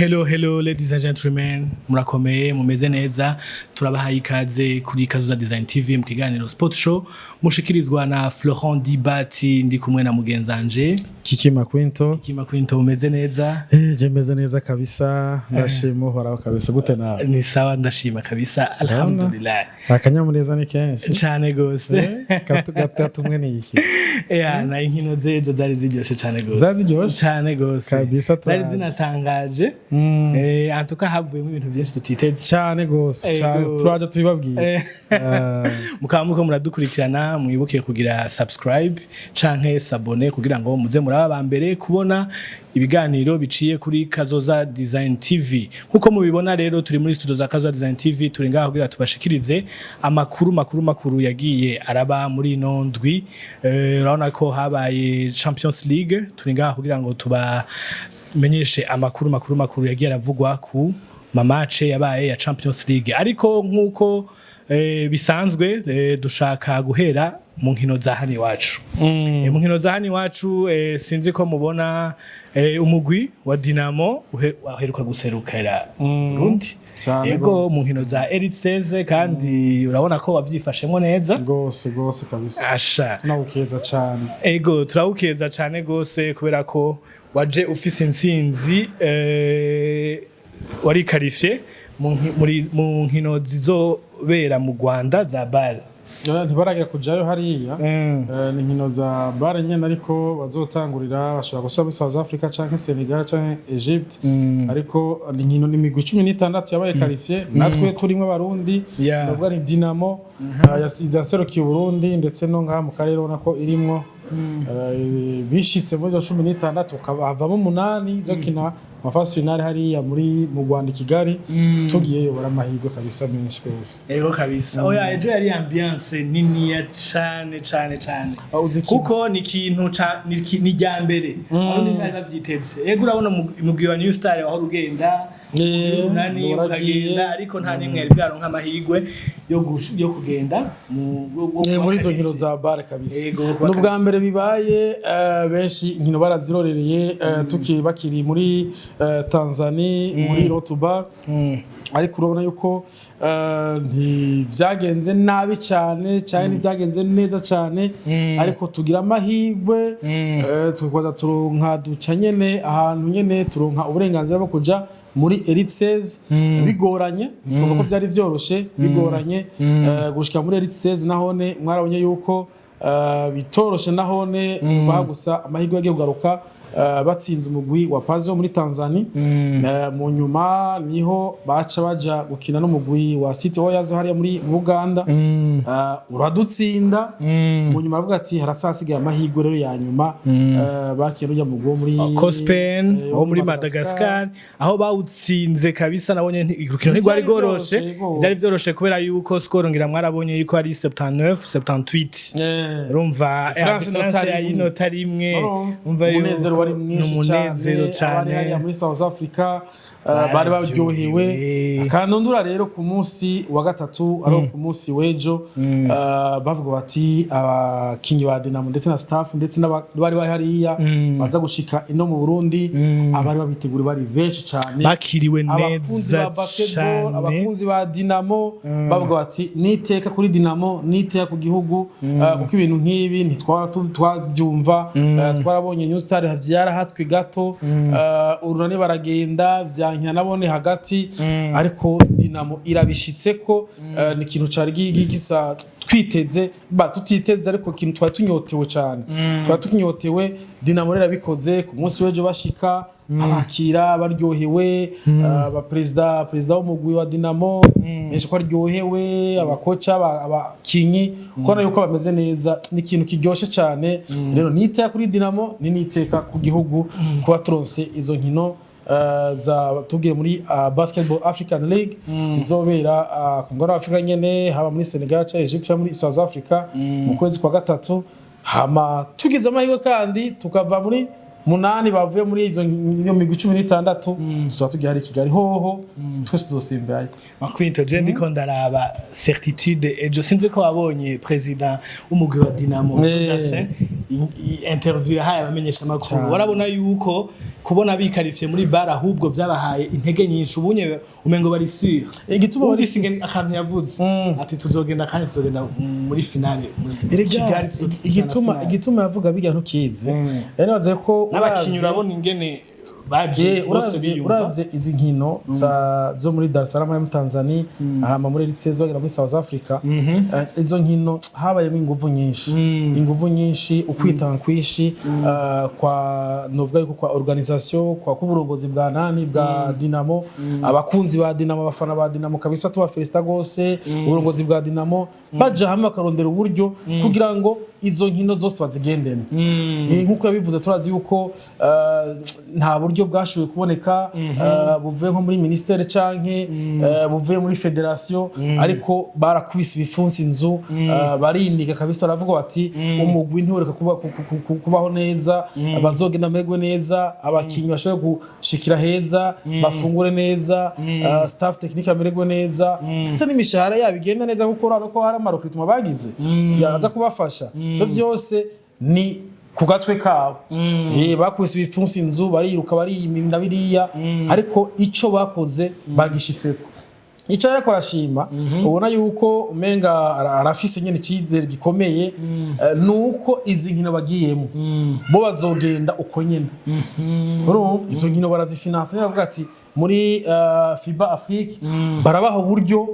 Hello, hello, ladies and gentlemen, murakomeye, mumeze neza? Turabahaye ikaze kuri Kazoza Design TV mu kiganiro Sport Show mushikirizwa na Florent Dibati. Ndi kumwe na mugenzanje Kiki Makwinto. Kiki Quinto, umeze neza? Je meze neza kabisa, ndashima Uhoraho kabisa. Gute nawe? Ni sawa, ndashima kabisa, alhamdulillah. Akanyamuneza ni kenshi. Cane gose. Gatumwe ni iki? Ya, na inkino z'ejo zari ziryoshe cane gose. Zari ziryoshe? Cane gose. Kabisa, zari turaje. Zinatangaje. Antuka havuyemo ibintu byinshi tutiteze. Cyane gose, cyane. Turaje tubibabwiye. Mukaba muko muradukurikirana, mwibuke kugira subscribe canke s'abonner kugira ngo muze muraba ba mbere kubona ibiganiro biciye kuri Kazoza Design TV. Nkuko mubibona rero, turi muri studio za Kazoza Design TV, turi ngaho kugira tubashikirize amakuru makuru makuru yagiye araba muri ino ndwi. Urabona ko habaye Champions League, turi ngaho kugira ngo tubamenyeshe amakuru makuru makuru yagiye aravugwa ku ma match yabaye ya Champions League. Ariko nkuko bisanzwe, dushaka guhera mu nkino za hano iwacu. Mu nkino za hano iwacu, sinzi ko mubona umugwi wa Dinamo waheruka guserukira Burundi. Cane Ego, gose. mu nkino za Elite 16, kandi urabona ko wavyifashemwo neza. Gose gose kabisa. Asha. Tunawukeza cyane. Ego, turawukeza cane gose kubera ko waje ufise intsinzi, wari qualifié mu nkino zizobera mu Rwanda za BAL. Ntibaragira kujayo hariya. Ni inkino za BAL nyene, ariko bazotangurira bashobora gusubira muri South Africa canke Senegal canke Egypt. Ariko ni inkino, ni imigwi 16 yabaye qualifié, natwe turimwo Abarundi. Ndavuga ni Dinamo, yasize yaserukiye Uburundi, ndetse no ngaha mu karere ubona ko irimwo. Bishitse muri izo 16, havamo umunani zokina ama phase finale hariya muri mu Rwanda i Kigali. Tugiyeyo bara amahirwe kabisa menshi gose. Ego kabisa. Oya, ejo yari ambiance niniya cane cane cane. Ah, uzi Kuko ni ikintu ni irya mbere aho ntibari bavyiteze. Ego, urabona umugwi wa New Star wahora ugenda, Urunani uragiye. ukagenda, ariko nta nimwe yari bwaronka amahirwe yo kugenda wo Muri kuba izo nkino qualifié. za BAL kabisa. Ego, kuba Ni ubwa mbere bibaye. Benshi inkino barazirorereye, tukiri bakiri muri Tanzania muri Rotuba, ariko urabona yuko ntivyagenze nabi cyane cyane, ntibyagenze neza cyane, ariko tugira amahirwe, tukaza turonka duca nyene ahantu nyene turonka uburenganzira bwo kuja muri Elite 16 bigoranye. Twavuga ko vyari vyoroshe, bigoranye gushika muri Elite 16. Nahone mwarabonye yuko bitoroshe nahone, baha gusa amahirwe yagiye kugaruka, batsinze umugwi wa Pazo muri Tanzania. Mu nyuma niho baca baja gukina n'umugwi wa City Oilers hariya muri Uganda. Uradutsinda. Mu nyuma baravuga ati harasasigaye amahirwe rero ya nyuma, bakina ujya mugwi wo muri Cospen wo muri Madagascar, aho bawutsinze kabisa. Nabonye urukino ntirwari Ntivyari rworoshe. vyoroshe, yego. Byari vyoroshe kubera yuko score ngira mwarabonye yuko ari 79 78. Urumva Différence différence inota ya rimwe. inota rimwe. Urumva, Umva yuko umunezero wari mwinshi ni umunezero cyane. Abari cyane. hariya muri South Africa bari baryohewe. Akandundura rero ku munsi wa gatatu, ari ku munsi w'ejo, bavuga bati abakinyi ba Dinamo ndetse na staff ndetse n'abari bari hariya baza gushika ino mu Burundi, abari babiteguriye bari benshi cyane. Bakiriwe Abakunzi neza ba basketball, cyane. abakunzi ba Dinamo bavuga bati niteka kuri Dinamo, niteka ku gihugu, kuko ibintu nk'ibi ntitwara twabyumva. Twarabonye New Star vyarahatswe gato, Urunani baragenda vyankina nabone hagati, ariko Dinamo irabishitseko. Ni ikintu cari gisa twiteze ba tutiteze, ariko ikintu twari tunyotewe cyane, twari tunyotewe. Dinamo rero irabikoze. Ku munsi w'ejo bashika, abakira baryohewe, abaperezida, perezida w'umugwi wa Dinamo benshi ko aryohewe, abakoca, abakinyi, ukabona yuko bameze neza. Ni ikintu kiryoshe cyane. Rero niteka kuri Dinamo, ni niteka ku gihugu kuba turonse izo nkino za tugiye muri Basketball African League zizobera ku mugabane wa Afrika nyene, haba muri Senegal cyangwa Egypt cyangwa muri South Africa mu kwezi kwa gatatu. Hama tugize amahirwe kandi tukava muri munani bavuye muri iyo migwi 16, tuzoba tugiye hari i Kigali hoho, twese tuzosimbirayo. Makwinto, je ndiko ndaraba certitude ejo. Sinzi ko wabonye president w'umugwi wa Dinamo, Jodasin, interview yahaye abamenyesha makuru. Cane. Warabona yuko kubona biqualifiye muri BAL ahubwo vyabahaye intege nyinshi. Ubunye umengo bari sûr. Igituma bari Wumvise ingene akantu yavuze, ati tuzogenda kandi tuzogenda muri finale muri Erega, Kigali, tuzogenda igituma finale. Igituma yavuga bijya ntukizi. Rero nibaze ko N'abakinyi urabona ingene baje bose biyumva. Uravye izi nkino zo muri Dar es Salaam yo muri Tanzania, hama muri Elite bagera muri South Africa, izo nkino habayemo inguvu nyinshi, inguvu nyinshi, ukwitanga kwinshi, kwa novuga yuko kwa organisation, kwa kuburongozi bwa nani, bwa Dinamo. Abakunzi ba Dinamo, abafana ba Dinamo kabisa tubafelicita gose. Uburongozi bwa Dinamo baja hamwe bakarondera uburyo kugira ngo izo nkino zose bazigendemo. Nkuko yabivuze, turazi yuko nta buryo bwashoboye kuboneka buvuye nko muri ministère canke buvuye muri fédération, ariko barakubise ibipfunsi inzu, bariniga kabisa, baravuga bati umugwi ntiworeka kubaho neza, bazogenda amerwe neza, abakinyi bashobore gushikira heza, bafungure neza, staff technique amererwe neza, ndetse n'imishahara yabo igenda neza, kuko urabona ko hari amarecrutement bagize yaza kubafasha. Ivyo vyose ni ku gatwe kabo. Bakubise ibipfunsi inzu, bariruka, bariyimira biriya, ariko ico bakoze bagishitseko. Ico ariko arashima, ubona yuko umenga arafise nyene icizere gikomeye, nuko izi nkino bagiyemo bo bazogenda uko nyene. Urumva izo nkino barazifinansa, bavuga ati muri FIBA Afrique barabaha uburyo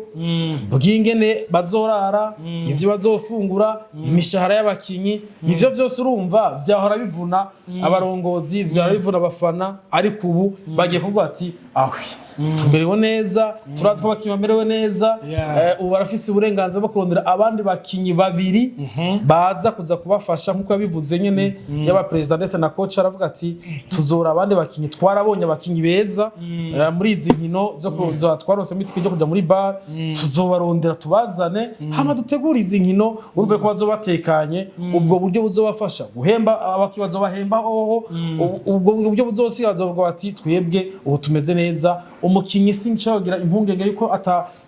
bw'ingene bazorara, ivyo bazofungura, imishahara y'abakinyi. Ivyo vyose urumva vyahora bivuna abarongozi, vyahora bivuna abafana, ariko ubu bagiye kuvuga ati ahwi, tumerewe neza, turazi ko abakinyi bamerewe neza. Ubu barafise uburenganzira bwo kurondera abandi bakinyi babiri baza kuza kubafasha, nk'uko yabivuze nyene, yaba perezida ndetse na coach. Aravuga ati tuzora abandi bakinyi, twarabonye abakinyi beza muri izi nkino zo kuza, twaronsemo itike ryo kuja muri BAL, tuzobarondera tubazane, hama dutegure izi nkino. Urumve ko bazoba batekanye, ubwo buryo buzobafasha guhemba abakinyi, bazobahemba hoho. Ubwo buryo buzosiga, bazovuga bati twebwe ubu tumeze neza, umukinyi sinshobora impungenge yuko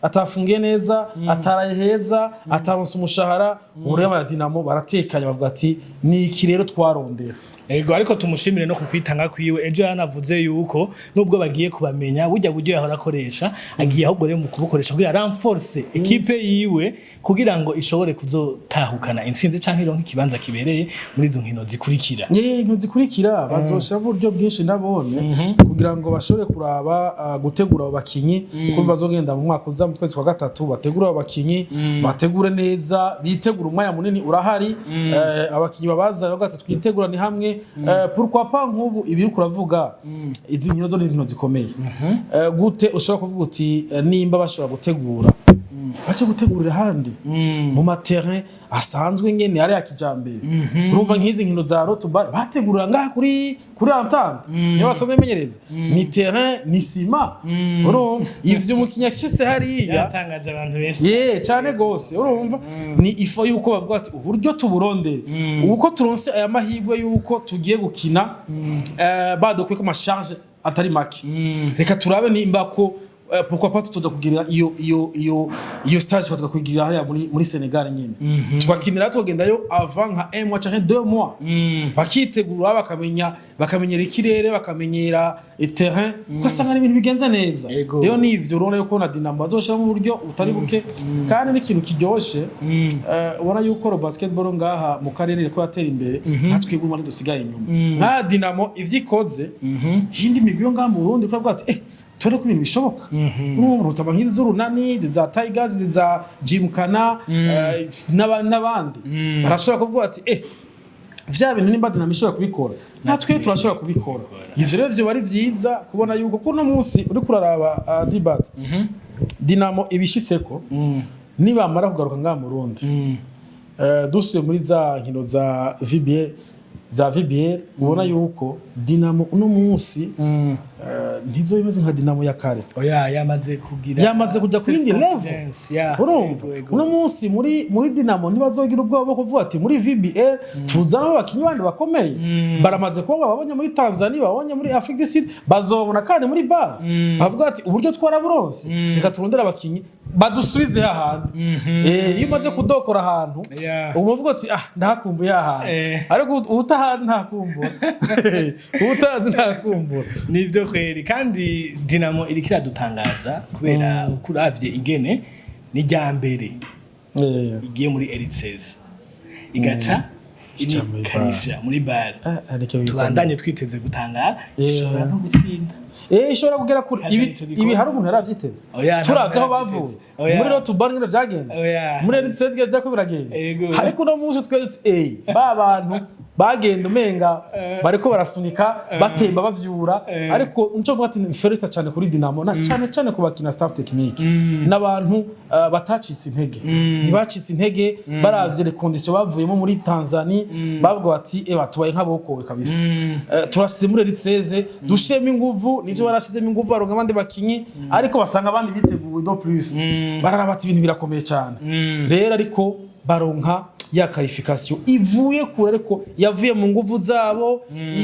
atafungiye neza, ataraye heza, ataronse umushahara. Ubu rero aba Dinamo baratekanye, bavuga ati ni iki rero twarondera. Ego, ariko tumushimire no kukwitanga kwiwe. Ejo yanavuze yuko nubwo bagiye kubamenya, burya buryo yahora akoresha agiye ahubwo rero mu kubukoresha kugira renforce équipe yiwe, kugira ngo ishobore kuzotahukana intsinzi canke ironke ikibanza kibereye muri izo nkino zikurikira. Ye, inkino zikurikira bazoshira uburyo bwinshi nabone kugira ngo bashobore kuraba gutegura abo bakinyi, kumva bazogenda mu mwaka uza mu kwezi kwa gatatu, bategure abo bakinyi, bategure neza, bitegure, umwanya munini urahari. Abakinyi babazana bavuga ati twitegurane hamwe. Pourquoi pas? Nk'ubu ibiri kuravuga, izi nkino zo ni inkino zikomeye. Gute ushobora kuvuga uti nimba bashobora gutegura, bace gutegurira ahandi mu materrain asanzwe nyene ari ya kijambere. Urumva nk'izi nkino za Road to BAL bategurira ngaha kuri Entente, niyo basanzwe bimenyereza, ni terrain, ni sima. Urumva ivyo umukinyi ashitse hariya Yatangaje abantu benshi. Ye, cyane gose. Urumva ni ifo yuko bavuga ati uburyo tuburondere, uko turonse aya mahirwe yuko tugiye gukina, badukuye ko amacharge atari make, reka turabe nimba ko pourquoi pas tutoja kugira iyo stage, tukakwigira hariya muri Senegal nyine, tugakinira, tukagendayo avant nka un mois canke 2 mois, bakitegura, bakamenya, bakamenyera ikirere, bakamenyera terrain, ugasanga ni ibintu bigenze neza. Rero nivyo, urabona yuko na Dinamo bazoshiramo uburyo butari buke, kandi n'ikintu kiryoshe, ubona yuko ro basketball ngaha mu karere iriko yatera imbere, natwe twebwe ubona dusigaye inyuma. Nka Dinamo ivyo ikoze, iyindi migwi yo ngaha mu Burundi kuravuga ati tore ko ibintu bishoboka. Urumva rutaba nk'izi z'Urunani, izi za Tigers, izi za Gymkhana, n'abandi barashobora kuvuga ati vya bintu nimba Dinamo ishobora kubikora, natwe turashobora kubikora. Ivyo rero vyoba ari vyiza kubona yuko kuno munsi uriko uraraba debate Dinamo ibishitseko, nibamara kugaruka ngaha mu Burundi, dusubiye muri za nkino za VBA. Za VBL, ubona yuko Dinamo uno munsi ntizo imeze nka Dinamo ya kare. Oya, yamaze kugira Yamaze kuja ku yindi level. self-confidence, yeah. Urumva, Ego, ego. uno munsi muri Dinamo ntibazogira ubwoba bwo kuvuga ati muri VBL tuzanamo abakinyi bandi bakomeye. Baramaze kuba babonye muri Tanzania, babonye muri Afrique du Sud, bazobona kandi muri BAL. Bavuga ati uburyo twaraburonse, reka turondere abakinyi badusubize hahandi. Iyo umaze kudokora ahantu, uba uvuga ati: "Ah, ndahakumbuye ahantu." Ariko utahazi ntakumbura, utahazi ntakumbura. Nivyo kweri, kandi Dinamo iriko iradutangaza kubera uko uravye ingene ni rya mbere igiye muri Elite 16, igaca Ica muri inikarivya muri BAL. Tubandanye twiteze gutangara, ishobora no gutsinda. Ishobora kugera kure. Kaza Ibi ico gikombe. ibi hari umuntu yaravyiteze? Oya, nta Turavye aho muntu bavuye yaravyiteze. Oya. muri Road to BAL nyene vyagenze, Oya. muri Elite 16 vyako biragenda. Ariko uno munsi twese ba bantu bagenda umenga bariko barasunika, batemba, bavyura. Ariko nico mvuga ati félicitations cyane kuri Dinamo na cyane cyane ku bakina, staff technique n'abantu batacitse intege. Ntibacitse intege, baravye les conditions bavuyemo muri Tanzania, bavuga bati: "Eba, tubaye nk'abokowe kabisa. Turasize muri Elite 16, dushiremo inguvu." Nivyo, barashizemo inguvu, baronka abandi bakinyi, ariko basanga abandi biteguye de plus. Bararaba ati ibintu birakomeye cyane rero, ariko baronka ya qualification ivuye kure, ariko yavuye mu nguvu zabo,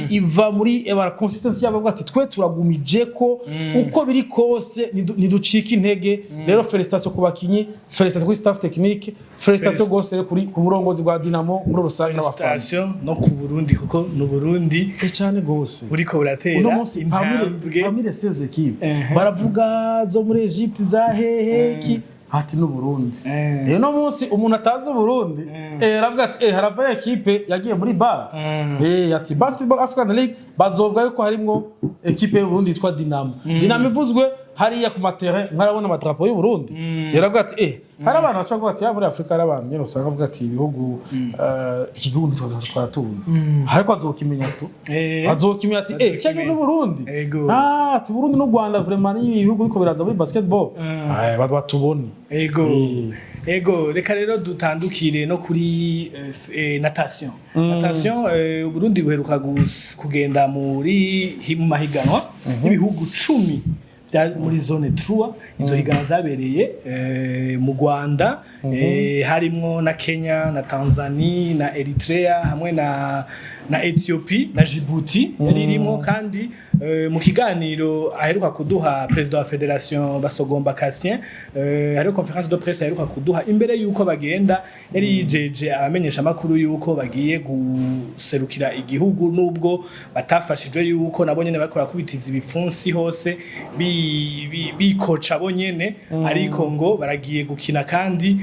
iva muri ebara consistency yabo. Bavuga ati twe turagumije ko uko biri kose ntiducika intege. Rero félicitations ku bakinyi, félicitations kuri staff technique, félicitations gose kuri ku burongozi bwa Dinamo muri rusange n'abafana. Félicitations no ku Burundi, kuko ni Burundi Cyane gose. buriko buratera Uno munsi intambwe. Parmi les 16 équipes baravuga zo muri Egypte, za hehe ki, ati n'u Burundi. Rero uno munsi umuntu atazi Uburundi aravuga ati harava équipe yagiye muri BAL. Ati Basketball African League, bazovuga yuko harimwo équipe y'u Burundi yitwa Dinamo. Dinamo ivuzwe hariya ku ma terrain, mwarabona amadrapo y'u Burundi. Yaravuga ati hari abantu bashobora kuvuga ati ya muri Afrika hari abantu nyene usanga bavuga ati ibihugu, iki gihugu ntitwatuzi, ariko azokimenya tu. Azokimenya ati Azokimenya. cyangwa n'u Burundi. Ego. Ah, ati Burundi n'u Rwanda vraiment ni ibihugu biko biraza muri basketball. Batubone. Ego. Ego, reka rero dutandukire no kuri natation. Natation, Burundi buheruka kugenda mu mahiganwa y'ibihugu 10 bya muri zone 3. Izo higanwa zabereye mu Rwanda, harimwo na Kenya na Tanzania na Eritrea hamwe na Ethiopie na Djibouti yari irimo. Kandi mu kiganiro aheruka kuduha président wa fédération Basogomba Cassien, hariho conférence de presse aheruka kuduha imbere yuko bagenda, yari yijeje abamenyesha makuru yuko bagiye guserukira igihugu nubwo batafashijwe, yuko nabo nyene bakora kubitiza ibipfunsi hose, bikoca bo nyene, ariko ngo baragiye gukina. Kandi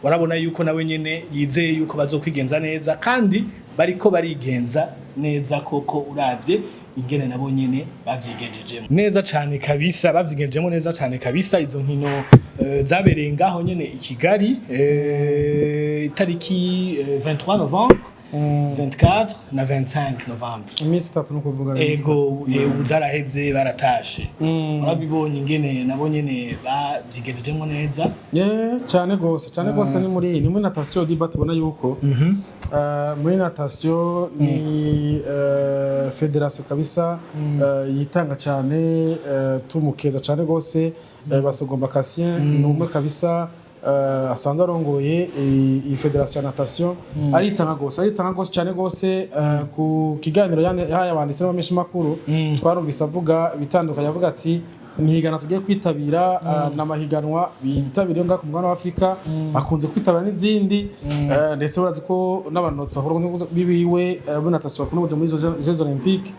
warabona yuko nawe nyene yizeye yuko bazokwigenza neza, kandi bariko barigenza neza koko, uravye ingene nabo nyene bavyigenjejemo neza cane kabisa, bavyigenjejemo neza cane kabisa. Izo nkino zabereye ngaho nyene i Kigali, itariki 23 novembre, 24 na 25 novembre. Iminsi 3 no kuvuga rero. Ego, ubu zaraheze, baratashe. Warabibonye ingene nabo nyene bavyigenjejemo neza. Yeah, cyane gose, cyane gose. Ni muri natation diba tubona yuko muri natation ni fédération kabisa yitanga cyane, tumukeza cyane gose. Basogomba Cassien ni umwe kabisa asanzwe arongoye iyi fédération ya natation. Aritanga gose, aritanga gose cyane gose. Ku kiganiro yahaye abanditsi n'abamenyesha makuru, twarumvise avuga ibitandukanye, avuga ati imihiganwa tugiye kwitabira n'amahiganwa bitabiriye ngaha ku mugabane wa Afrika, bakunze kwitabira n'izindi, ndetse urazi ko n'abantu bakora bibiwe bo natation bakunda kuja muri izo Jeux Olympiques.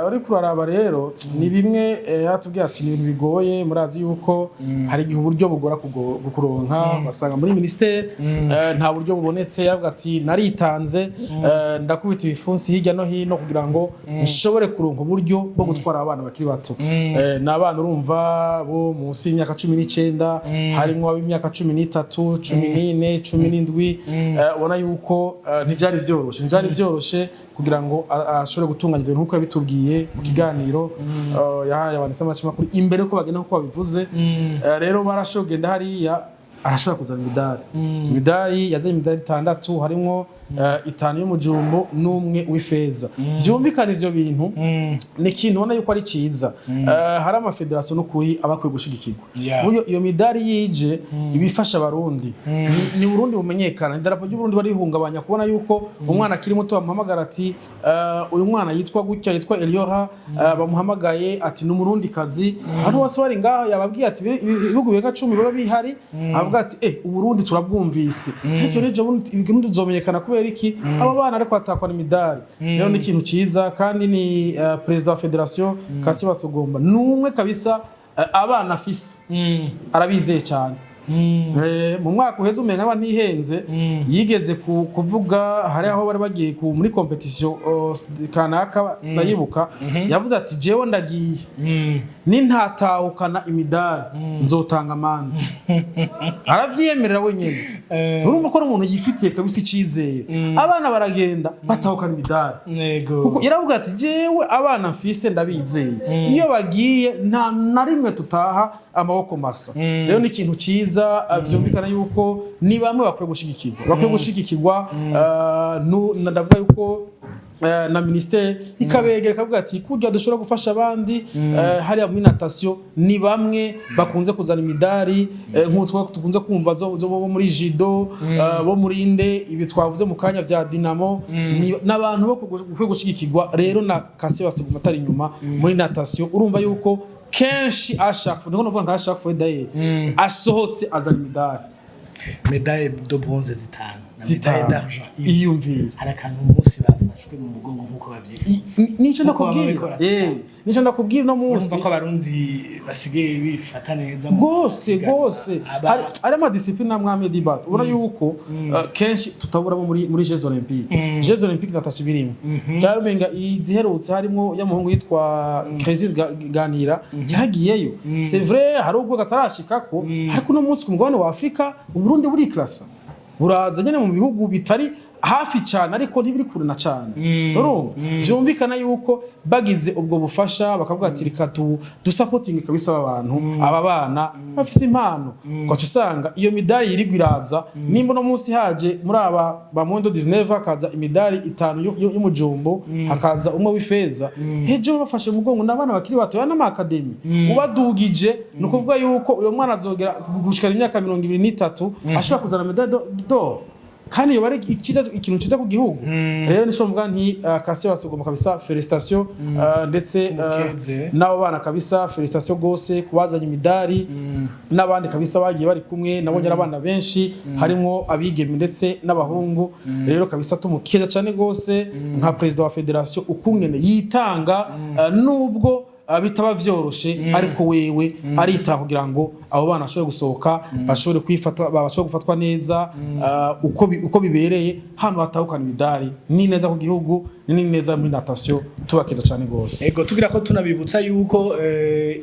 Uriko uraraba rero ni bimwe yatubwiye ati ni ibintu bigoye. Murazi yuko hari igihe uburyo bugora kuronka, ugasanga muri ministère nta buryo bubonetse. Yavuga ati naritanze, ndakubita ibifunsi hirya no hino kugira ngo nshobore kuronka uburyo bwo gutwara abana bakiri bato. Ni abana urumva bo munsi y'imyaka 19, harimwo ab'imyaka 13, 14, 17. Ubona yuko ntivyari vyoroshe, ntivyari vyoroshe kugira ngo ashobore gutunganya ibintu nk'uko yabitubwiye mu kiganiro yahaye abanditsi b'amakuru imbere yuko bagenda, nk'uko babivuze. Rero barashoboye kugenda hariya, arashobora kuzana imidari. Imidari yazanye, imidari itandatu harimwo 5 y'umujumbo n'umwe w'ifeza. Vyumvikana ivyo bintu ni ikintu ubona yuko ari ciza. Hari amafederasiyo n'ukuri aba akwiye gushigikirwa. Buryo iyo midari yije ibifasha Abarundi, ni Burundi bumenyekana, idarapo ry'Uburundi barihungabanya. Kubona yuko umwana akiri muto bamuhamagara ati uyu mwana yitwa gutya, yitwa Eliora, bamuhamagaye ati ni Umurundi kazi, ahantu hose bari ngaho yababwiye ati ibihugu birenga 10 biba bihari, avuga ati Uburundi turabwumvise, ejo n'ejo bundi Uburundi buzomenyekana. Kubera iki? Aba bana ariko batakwana imidari. Rero ni ikintu ciza, kandi ni perezida wa fédération Kasi Basogomba ni umwe kabisa, abana afise arabizeye cyane. Mu mwaka uheze, umenga niba ntihenze, yigeze kuvuga hari aho bari bagiye muri compétition kanaka, sinayibuka, yavuze ati jewe ndagiye, nintatahukana imidari nzotanga amande. Aravyiyemerera wenyene. Urumva ko ari umuntu yifitiye kabisa icizere. Abana baragenda batahukana imidari, kuko yaravuga ati jewe abana mfise ndabizeye, iyo bagiye nta na rimwe tutaha amaboko masa. Rero ni ikintu ciza, vyumvikana yuko ni bamwe bakwiye gushigikirwa, bakwiye gushigikirwa. Ndavuga yuko na ministère ikabegera ikavuga ati kurya dushobora gufasha abandi, hariya muri natation ni bamwe bakunze kuzana imidari, nk'utwo tukunze kumva zo bo muri judo, bo muri inde, ibi twavuze mu kanya vya Dinamo, n'abantu bo gukwiye gushigikirwa. Rero na Kase Basuguma atari inyuma muri natation. Urumva yuko kenshi ashaka, ndiko novuga nka chaque fois d'ailleurs asohotse azana imidari. Médaille de bronze 5 na médaille 5 d'argent. Iyumvire. Hari akantu umunsi bafashwe mu mugongo nk'uko babyifuza. Nico Nkuko ndakubwira. babikora. Nico ndakubwira no munsi. Urumva ko Abarundi basigaye bifata neza mu Rwose. guhiganwa. Rwose. Hari ama disciplines amwe amwe dibat ubona yuko kenshi tutaburamo muri Jeux Olympiques. Jeux Olympiques natation birimo byari umenga iziherutse harimo ya muhungu yitwa Crisis Ganira yaragiyeyo. C'est vrai, hari ubwo gatarashikako, ariko uno munsi ku mugabane wa Afrika Uburundi buriklasa, buraza nyene mu bihugu bitari hafi cyane ariko ntibiri kure na cyane. Urumva vyumvikana yuko bagize ubwo bufasha bakavuga ati reka dusapotinge kabisa aba bantu, aba bana bafise impano, ugaca usanga iyo midari yirigwa iraza. Nimba uno munsi haje muri aba ba moins de 19 hakaza imidari 5 y'umujumbo, hakaza umwe w'ifeza, ejo bafashe mu mugongo n'abana bakiri bato n'ama académies ubadugije, ni ukuvuga yuko uyo mwana azogera gushikana imyaka 23 ashobora kuzana médaille d'or, kandi iyo ari ikintu ciza ku gihugu. Rero nico mvuga nti Kase Basuguma kabisa, félicitations, ndetse Mukeze. n'abo bana kabisa, félicitations gose kubazanye imidari n'abandi kabisa bagiye bari kumwe. Nabonye ari abana benshi, harimwo abigeme ndetse n'abahungu. Rero kabisa tumukeza cyane gose nka perezida wa fédération ukungene yitanga, nubwo bitaba vyoroshe, ariko wewe aritanga kugira ngo abo bana bashobore gusohoka, bashobore kwifata, bashobore gufatwa neza, uko bibereye, hano batahukana imidari. Ni neza ku gihugu, ni neza muri natation, tubakeza cyane gose. Ego, tugira ko tunabibutsa yuko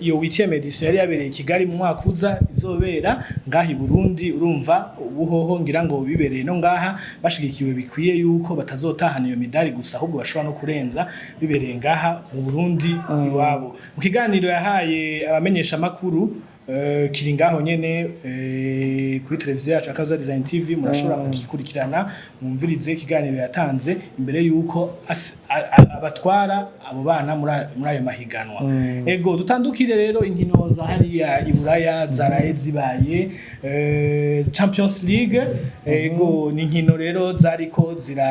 iyo 8e édition yari yabereye i Kigali, mu mwaka uza izobera ngaha i Burundi. Urumva ubuhoho ngira ngo bibereye no ngaha bashigikiwe bikwiye, yuko batazotahana iyo midari gusa, ahubwo bashobora no kurenza bibereye ngaha mu Burundi iwabo. Mu kiganiro yahaye abamenyesha makuru kiri ngaho nyene kuri televiziyo yacu Akazoza Design TV, murashobora kugikurikirana mwumvirize ikiganiro yatanze imbere yuko abatwara abo bana muri ayo mahiganwa. Ego, dutandukire rero inkino za hariya i Buraya zaraye zibaye, Champions League. Ego, ni inkino rero zariko zira,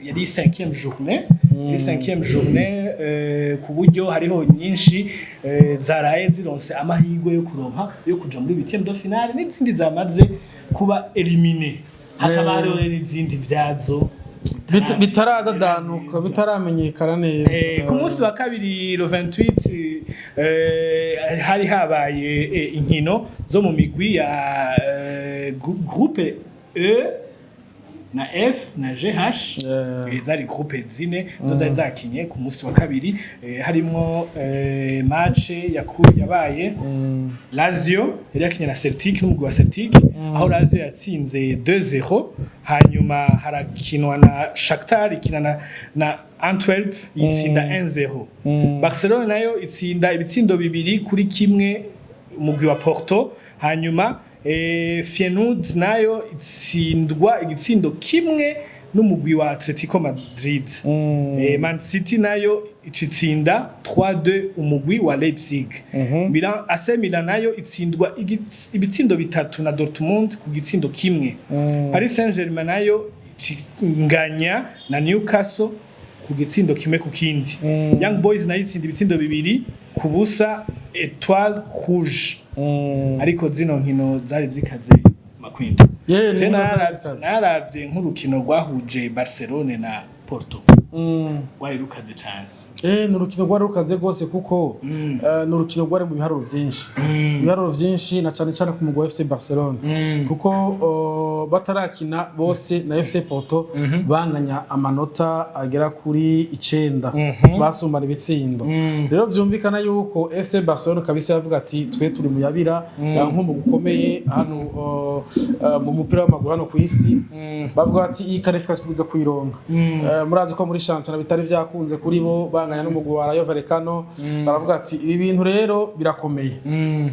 yari 5e journée, yari 5e journée, ku buryo hariho nyinshi zaraye zironse amahirwe yo kuronka yo kuja muri 8e de finale n'izindi zamaze kuba éliminées, hakaba hariho rero n'izindi vyazo Bitaradadanuka, bitaramenyekana neza. Ku munsi wa kabiri, le 28, hari habaye inkino zo mu migwi ya groupe E na F na GH. Zari groupe zine zo zari zakinye ku munsi wa kabiri, harimwo match yabaye Lazio yari yakinye na Celtic, n'umugwi wa Celtic, aho Lazio yatsinze 2-0. Hanyuma harakinwa na Shakhtar ikina na Antwerp, yitsinda 1-0. Barcelona nayo itsinda ibitsindo 2-1 umugwi wa Porto. Hanyuma Feyenoord nayo itsindwa igitsindo 1 n'umugwi wa Atletico Madrid. Man City nayo icitsinda 3-2 umugwi wa Leipzig. Milan AC Milan nayo itsindwa ibitsindo 3 na Dortmund ku gitsindo 1. Paris Saint-Germain nayo inganya na Newcastle ku gitsindo 1 ku kindi. Young Boys nayo itsinda ibitsindo 2-0 Etoile Rouge. Ariko zino nkino zari zikaze, makwinda. Yeah, ni Je nkino zari zikaze. Naravye nk'urukino rwahuje Barcelone na Porto, rwari rukaze cane. Ni urukino rwari rukaze rwose, kuko ni urukino rwari mu biharuro byinshi, ibiharuro byinshi na cyane cyane ku mugwi wa FC Barcelona, kuko batarakina bose na FC Porto banganya amanota agera kuri 9, basumbana ibitsindo. Rero vyumvikana yuko FC Barcelona kabisa yavuga ati: "Twe turi mu yabira nk'umugwi ukomeye hano mu mupira w'amaguru hano ku isi." Bavuga ati: "Iyi qualification tuza kuyironka." Murazi ko muri shampiyona bitari vyakunze kuri bo, banganya n'umugwi wa Rayo Vallecano. Baravuga ati: "Ibi bintu rero birakomeye,"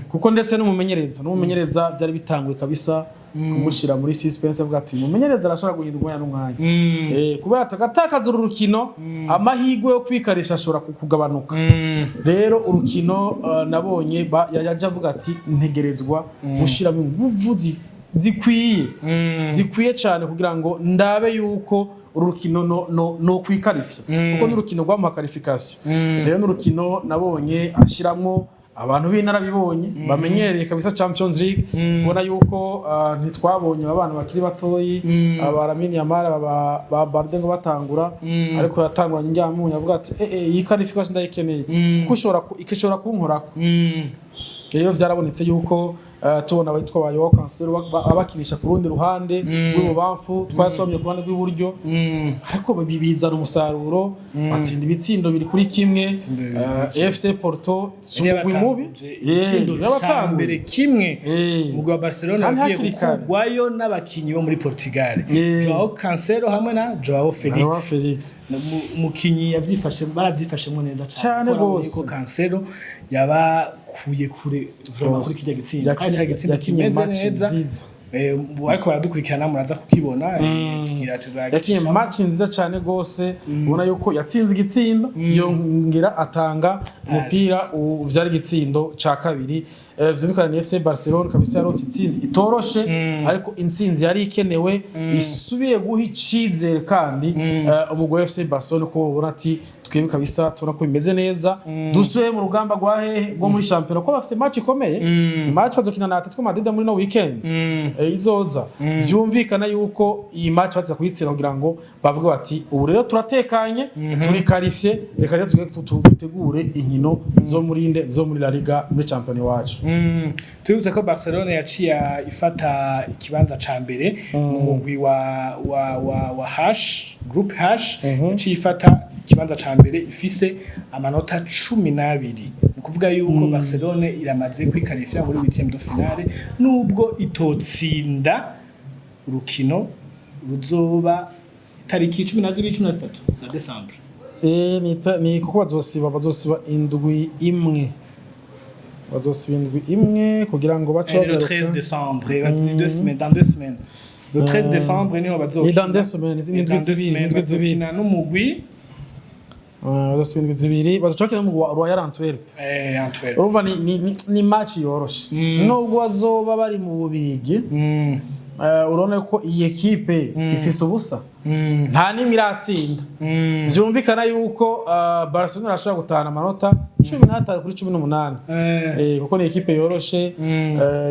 kuko ndetse n'umumenyereza byari bitanguye kabisa kumushira muri suspense. Avuga ati: "Umumenyereza arashobora guhindura umwanya n'umwanya." Kubera agatakaza uru rukino, amahirwe yo kwikarisha ashobora kugabanuka. Rero urukino nabonye yaje avuga ati: "Ntegerezwa gushiramo inguvu zikwiye, zikwiye cyane, kugira ngo ndabe yuko uru rukino no kwikarifya," kuko n'urukino rwamuha qualification. Rero n'urukino nabonye ashiramwo abantu b'inarabibonye bamenyereye kabisa Champions League, ubona yuko ntitwabonye aba bana bakiri batoyi, aba Lamine Yamal, ba Balde ngo batangura, ariko yatanguranye njyamunyu, avuga ati: "Eh, iyi qualification ndayikeneye kuko ishobora kunkorako." Rero vyarabonetse yuko tubona abitwa ba Joao Cancelo abakinisha ku rundi ruhande rw'ibubamfu, twari tubamye ku ruhande rw'iburyo, ariko bizana umusaruro, batsinda ibitsindo 2-1. FC Porto si umugwi mubi. Igitsindo ca Yabatanguye. mbere kimwe, umugwi wa Barcelona Kandi wagiye hakiri kare. gukugwayo n'abakinyi bo muri Portugal, Joao Cancelo hamwe na Joao Felix. Joao Felix. Umukinyi yavyifashe, baravyifashemwo neza cane. Cane Kuko urabona gose. yuko Cancelo yabakuye kure vraiment kuri kirya gitsindo, kandi cari igitsindo Yakinye kimeze match neza. nziza. Ariko baradukurikirana, muraza kukibona, tugira Yakinye match nziza cyane gose, ubona yuko yatsinze igitsindo, yongera atanga umupira uvyara igitsindo ca kabiri. Vyumvikana ni FC Barcelona kabisa yaronse intsinzi itoroshe, ariko intsinzi yari ikenewe, isubiye guha icizere kandi umugwi wa FC Barcelona, ko ubona ati: "Twebwe kabisa tubona ko bimeze neza, dusubiye mu rugamba rwa hehe, rwo muri shampiyona," ko bafise match ikomeye, match bazokina na Atletico Madrid muri no weekend izoza. Vyumvikana yuko iyi match baza kuyitsinda kugira ngo bavuge bati: "Ubu rero turatekanye, turi qualifié, reka rero tugende dutegure inkino zo muri inde, zo muri La Liga, muri champion iwacu." Tubibutse ko Barcelona yaciye ifata ikibanza ca mbere mu mugwi wa H, group H. Yaciye ifata ikibanza ca mbere ifise amanota 12. Ni ukuvuga yuko Barcelona iramaze kwikarifya muri huitième de finale, nubwo itotsinda urukino ruzoba itariki 12, 13 za Décembre. Ni kuko bazosiba indwi imwe, bazosiba indwi imwe kugira ngo bace Le bagaruka. 13 décembre, ni 2 semaines, dans 2 semaines, le 13 décembre niho bazokina. Ni dans 2 semaines, ni indwi Dans deux 2, semaines indwi 2. Bazokina n'umugwi Bazosiba indwi 2, bazoca bakina n'umugwi wa Royal Antwerp. Antwerp. Urumva ni match yoroshe, nubwo bazoba bari mu Bubirigi. Urabona ko iyi ekipe ifise ubusa, nta n'imwe iratsinda. Vyumvikana yuko Barcelona irashobora gutahana amanota 15 kuri 18. Kuko ni ekipe yoroshe,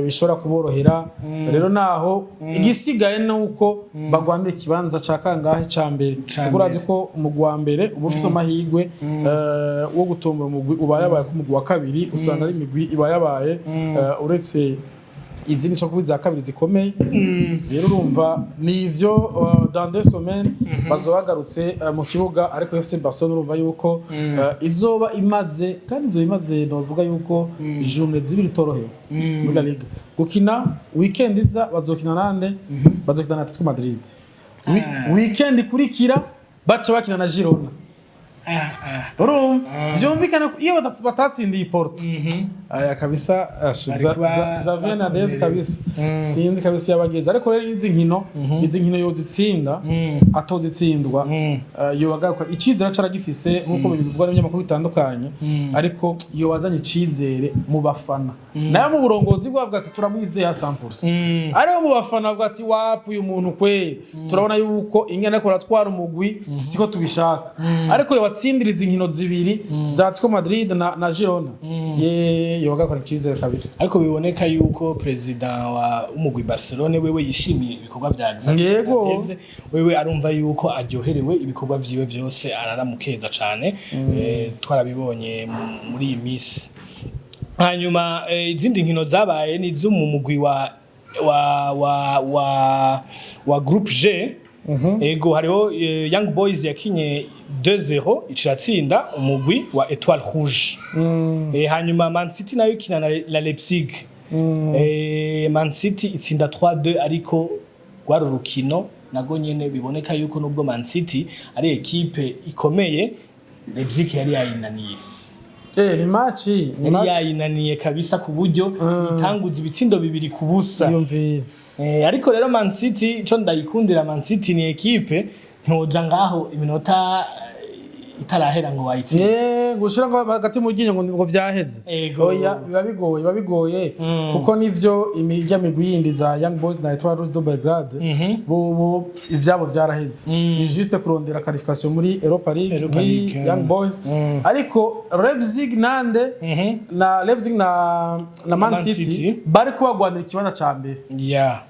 bishobora kuborohera. Rero naho igisigaye ni uko bagwanira ikibanza ca kangahe, ca mbere, Ca kuko urazi mbere. ko umugwi wa mbere uba ufise amahirwe wo gutombora umugwi ubayabaye, ko umugwi wa kabiri usanga ari imigwi ibayabaye, uretse izindi zo kuba iza kabiri zikomeye. Rero urumva ni ivyo, dans 2 semaines bazoba bagarutse mu kibuga. Ariko FC Barcelona urumva yuko izoba imaze, kandi izoba imaze, novuga yuko journée 2 itorohewe muri La Liga. Gukina weekend iza bazokina nande? Bazokina na Atletico Madrid. Weekend ikurikira baca bakina na Girona. Urumva, vyumvikana ko iyo batatsindiye Porto, aya kabisa Bari kuba Xavi Hernandez bakomeretse. Kabisa sinzi kabisa yabageze, ariko rero izi nkino yozitsinda, atozitsindwa, yobagaruka icizere caragifise nkuko bivugwa n'ibinyamakuru bitandukanye, ariko iyo wazanye icizere mu bafana, nayo mu burongozi bwavuga ati turamwizeye a 100%, ariko mu bafana bavuga ati wapu, uyu muntu kweri turabona yuko ingene ariko aratwara umugwi siko tubishaka, ariko yobatsindiriza inkino zibiri za Atletico Madrid na Girona, ye yobagakora icizere kabisa. Ariko biboneka yuko perezida wa umugwi Barcelone wewe yishimiye ibikorwa vya Xavi Hernandez. Wewe arumva yuko aryoherewe ibikorwa vyiwe vyose, araramukeza cane. Twarabibonye muri iyi misi. Hanyuma izindi nkino zabaye ni izo mu mugwi wa groupe G. Ego, hariho Young Boys yakinye 2-0, iciratsinda umugwi wa Etoile Rouge. Hanyuma Man City nayo ikina na Leipzig. Man City itsinda 3-2, ariko rwari urukino nago nyene biboneka yuko nubwo Man City ari ekipe ikomeye, Leipzig yari yayinaniye. Ni match ni Yari match yayinaniye kabisa, ku buryo itanguza ibitsindo 2-0. Yumvira. Ariko rero Man City, ico ndayikundira, Man City ni ekipe ntoja ngaho iminota itarahera ngo wayitsinde. Gushira ngo hagati mu ryinyo ngo vyaheze. Ego. Oya, biba bigoye kuko nivyo imirya migwi yindi za Young Boys na Etoile Rouge de Belgrade, bo ivyabo vyaraheze, ni juste kurondera qualification muri Europa League, Europa muri League, Young Boys. Ariko Leipzig nande na Leipzig na Man Man City City. bari kubagwanira ikibanza ca mbere.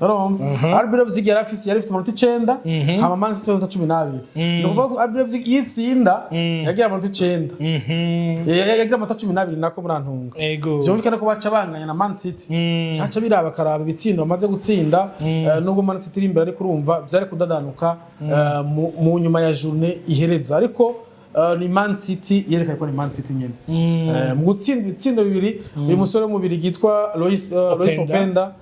Urumva, RB Leipzig yari afise amanota 9, hama Man City amanota 12. Ni ukuvuga ko RB Leipzig yitsinda yagira amanota 9. Yagira amanota 12 nako, murantunga. Vyumvikana ko baca banganya na Man City. Caca biraba karaba ibitsindo bamaze gutsinda, nubwo Man City iri imbere, ariko urumva vyari kudadanuka mu nyuma ya journée ihereza, ariko ni Man City yerekanye ko ni Man City nyene. Mu gutsinda ibitsindo bibiri, uyu musore w'umubiri yitwa Lois Openda. Openda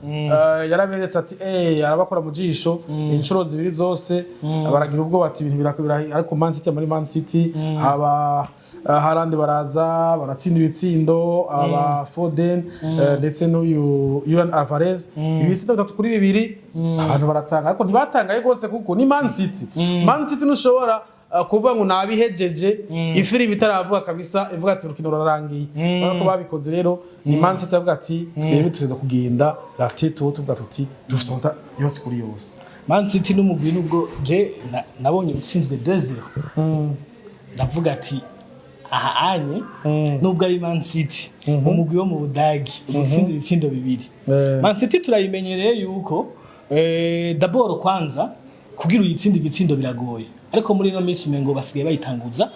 yaraberetse ati arabakora mu jisho inshuro zibiri zose, baragira ubwoba ati ibintu birakubira, ariko Man City muri Man City aba Haaland baraza baratsinda ibitsindo, aba Foden, ndetse n'uyu Julian Alvarez, ibitsindo 3-2, abantu baratanga, ariko ntibatangaye rwose kuko ni Man City. Man City ntushobora kuvuga ngo nabihejeje ifirimbi itaravuga kabisa, ivuga ati urukino rurarangiye. Urabona ko babikoze rero, ni Man City avuga ati twebwe tuza kugenda la tête, tuvuga tuti dufite amanota yose kuri yose. Man City n'umugwi, nubwo je nabonye utsinzwe 2-0, ndavuga ati aha anye nubwo ari Man City, umugwi wo mu Budagi utsinze ibitsindo bibiri. Man City turayimenyereye yuko d'abord kwanza kugira uyitsinde ibitsindo biragoye, ariko muri ino minsi umengo basigaye bayitanguza,